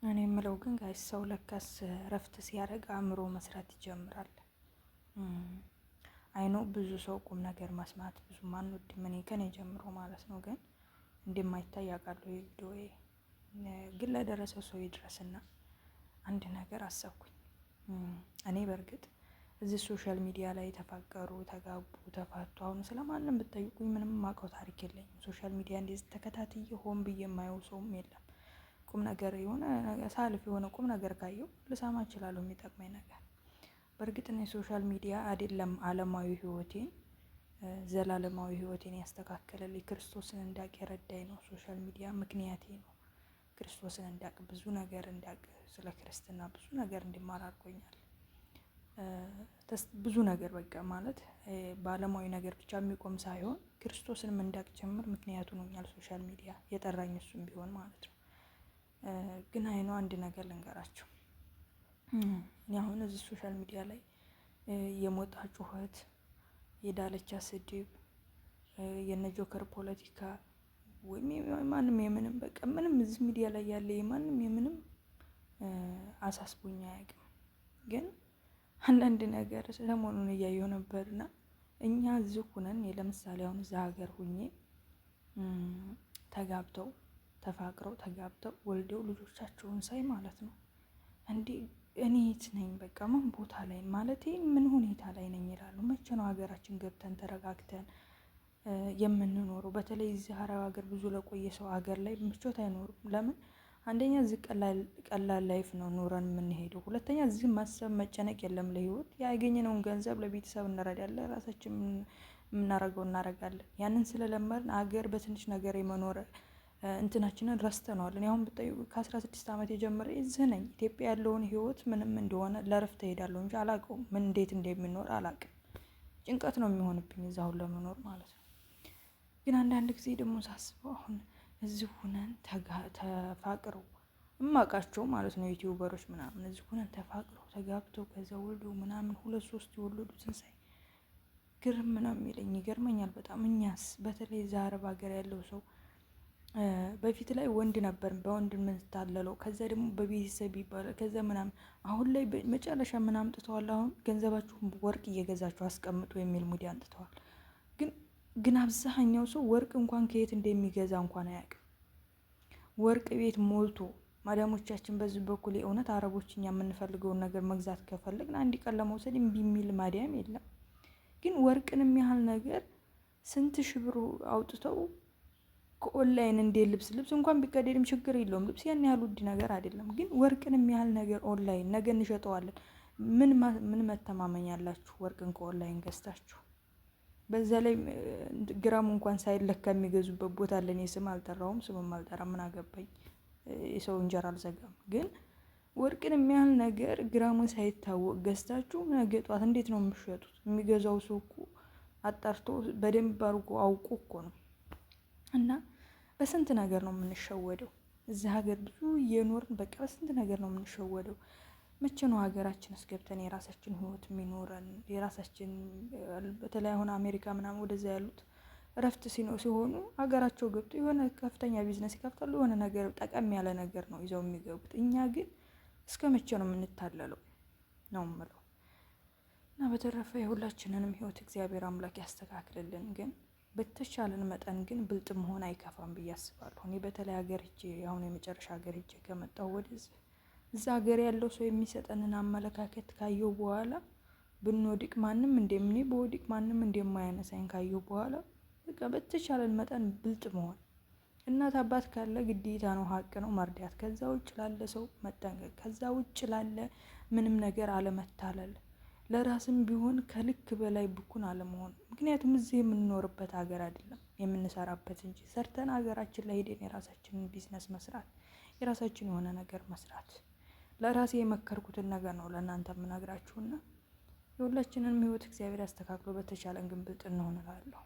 እኔ የምለው ግን guys፣ ሰው ለካስ እረፍት ሲያደርግ አእምሮ መስራት ይጀምራል። I know ብዙ ሰው ቁም ነገር መስማት ብዙ አንወድም፣ እኔ ከኔ ጀምሮ ማለት ነው። ግን እንደማይታይ ያውቃሉ። ቪዲዮ ግን ለደረሰው ሰው ይድረስና አንድ ነገር አሰብኩኝ። እኔ በእርግጥ እዚህ social media ላይ ተፋቀሩ፣ ተጋቡ፣ ተፋቱ፣ አሁን ስለማንም ብትጠይቁኝ ምንም የማውቀው ታሪክ የለኝም። Social media እንደዚህ ተከታትዬ ሆን ብዬ የማየው ሰውም የለም። ቁም ነገር የሆነ ሳልፍ የሆነ ቁም ነገር ካየው ልሰማ እችላለሁ፣ የሚጠቅመኝ ነገር። በእርግጥ እኔ social media አይደለም አለማዊ ህይወቴን ዘላለማዊ ህይወቴን ያስተካከለልኝ፣ ክርስቶስን እንዳቅ የረዳኝ ነው። Social media ምክንያቴ ነው። ክርስቶስን እንዳቅ፣ ብዙ ነገር እንዳቅ፣ ስለ ክርስትና ብዙ ነገር እንዲማር አድርጎኛል። ብዙ ነገር በቃ ማለት በአለማዊ ነገር ብቻ የሚቆም ሳይሆን ክርስቶስንም እንዳቅ ጭምር ምክንያቱ ሆኖኛል። Social media የጠራኝ እሱም ቢሆን ማለት ነው። ግን I know አንድ ነገር ልንገራችሁ። እኔ አሁን እዚህ social media ላይ የሞጣ ጩኸት፣ የዳለቻ ስድብ፣ የነጆከር ፖለቲካ ወይም ማንም የምንም፣ በቃ ምንም እዚህ ሚዲያ ላይ ያለ የማንም የምንም አሳስቦኝ አያውቅም። ግን አንዳንድ ነገር ሰሞኑን እያየሁ ነበርና እኛ እዚህ ሁነን፣ ለምሳሌ አሁን እዛ ሀገር ሁኜ ተጋብተው፣ ተፋቅረው፣ ተጋብተው፣ ወልደው ልጆቻቸውን ሳይ ማለት ነው፣ እንዴ እኔ የት ነኝ? በቃ ምን ቦታ ላይ፣ ማለቴ ምን ሁኔታ ላይ ነኝ ይላሉ። መቼ ነው ሀገራችን ገብተን ተረጋግተን የምንኖረው? በተለይ እዚህ አረብ ሀገር ብዙ ለቆየ ሰው ሀገር ላይ ምቾት አይኖርም። ለምን? አንደኛ እዚህ ቀላል life ነው ኖረን የምንሄደው። ሁለተኛ እዚህ ማሰብ መጨነቅ የለም ለህይወት። ያገኘነውን ገንዘብ ለቤተሰብ እንረዳለን፣ ራሳችን የምናረገው እናረጋለን። ያንን ስለለመድን አገር በትንሽ ነገር የመኖር እንትናችንን ረስተነዋል። እኔ አሁን ብጠይቁ ከ16 ዓመት የጀመረ እዚህ ነኝ። ኢትዮጵያ ያለውን ህይወት ምንም እንደሆነ ለረፍት እሄዳለሁ እንጂ አላውቀውም። ምን እንዴት እንደሚኖር አላውቅም። ጭንቀት ነው የሚሆንብኝ እዛ አሁን ለመኖር ማለት ነው። ግን አንዳንድ ጊዜ ደግሞ ሳስበው አሁን እዚህ ሁነን ተፋቅረው እማውቃቸው ማለት ነው ዩቲዩበሮች ምናምን እዚህ ሁነን ተፋቅረው፣ ተጋብተው፣ ከዛ ወልደው ምናምን ሁለት ሶስት የወለዱትን ሳይ ግርም ነው የሚለኝ፣ ይገርመኛል በጣም። እኛስ በተለይ እዛ አረብ ሀገር ያለው ሰው በፊት ላይ ወንድ ነበር በወንድ የምንታለለው፣ ከዛ ደግሞ በቤተሰብ ይባላል፣ ከዛ ምናምን፣ አሁን ላይ መጨረሻ ምን አምጥተዋል? አሁን ገንዘባችሁን ወርቅ እየገዛችሁ አስቀምጡ የሚል ሙድ አምጥተዋል። ግን አብዛኛው ሰው ወርቅ እንኳን ከየት እንደሚገዛ እንኳን አያውቅም። ወርቅ ቤት ሞልቶ ማዳሞቻችን በዚህ በኩል የእውነት አረቦች እኛ የምንፈልገውን ነገር መግዛት ከፈለግን አንድ ቀን ለመውሰድ እምቢ የሚል ማዳም የለም። ግን ወርቅን ያህል ነገር ስንት ሺህ ብር አውጥተው ከኦንላይን እንዴ ልብስ እንኳን ቢቀደድም ችግር የለውም። ልብስ ያን ያህል ውድ ነገር አይደለም። ግን ወርቅን ያህል ነገር ኦንላይን ነገ እንሸጠዋለን። ምን መተማመኛ አላችሁ ወርቅን ከኦንላይን ገዝታችሁ? በዛ ላይ ግራሙ እንኳን ሳይለካ የሚገዙበት ቦታ አለ። እኔ ስም አልጠራውም፣ ስምም አልጠራም። ምን አገባኝ? የሰው እንጀራ አልዘጋም። ግን ወርቅን የሚያህል ነገር ግራሙን ሳይታወቅ ገዝታችሁ ነገ ጧት እንዴት ነው የምትሸጡት? የሚገዛው ሰው እኮ አጣርቶ በደንብ አድርጎ አውቆ እኮ ነው። እና በስንት ነገር ነው የምንሸወደው። እዚህ ሀገር ብዙ እየኖርን በቃ በስንት ነገር ነው የምንሸወደው። መቼ ነው ሀገራችን ውስጥ ገብተን የራሳችን ህይወት የሚኖረን? የራሳችን፣ በተለይ አሁን አሜሪካ ምናምን ወደዛ ያሉት እረፍት ሲሆኑ ሀገራቸው ገብቶ የሆነ ከፍተኛ ቢዝነስ ይከፍታሉ። የሆነ ነገር ጠቀም ያለ ነገር ነው ይዘው የሚገቡት። እኛ ግን እስከ መቼ ነው የምንታለለው ነው የምለው። እና በተረፈ የሁላችንንም ህይወት እግዚአብሔር አምላክ ያስተካክልልን። ግን በተቻለን መጠን ግን ብልጥ መሆን አይከፋም ብዬ አስባለሁ። እኔ በተለይ ሀገር ሂጄ፣ አሁን የመጨረሻ ሀገር ሂጄ ከመጣሁ ወደዚህ እዛ ሀገር ያለው ሰው የሚሰጠንን አመለካከት ካየው በኋላ፣ ብንወድቅ ማንም እንደምኔ በወድቅ ማንም እንደማያነሳኝ ካየው በኋላ በቃ በተቻለን መጠን ብልጥ መሆን፣ እናት አባት ካለ ግዴታ ነው፣ ሀቅ ነው መርዳት። ከዛ ውጭ ላለ ሰው መጠንቀቅ፣ ከዛ ውጭ ላለ ምንም ነገር አለመታለል፣ ለራስም ቢሆን ከልክ በላይ ብኩን አለመሆን። ምክንያቱም እዚህ የምንኖርበት ሀገር አይደለም የምንሰራበት እንጂ፣ ሰርተን ሀገራችን ላይ ሄደን የራሳችንን ቢዝነስ መስራት፣ የራሳችን የሆነ ነገር መስራት። ለራሴ የመከርኩትን ነገር ነው ለእናንተ የምነግራችሁና የሁላችንንም ህይወት እግዚአብሔር ያስተካክሎ። በተቻለን ግን ብልጥ እንሆን እላለሁ።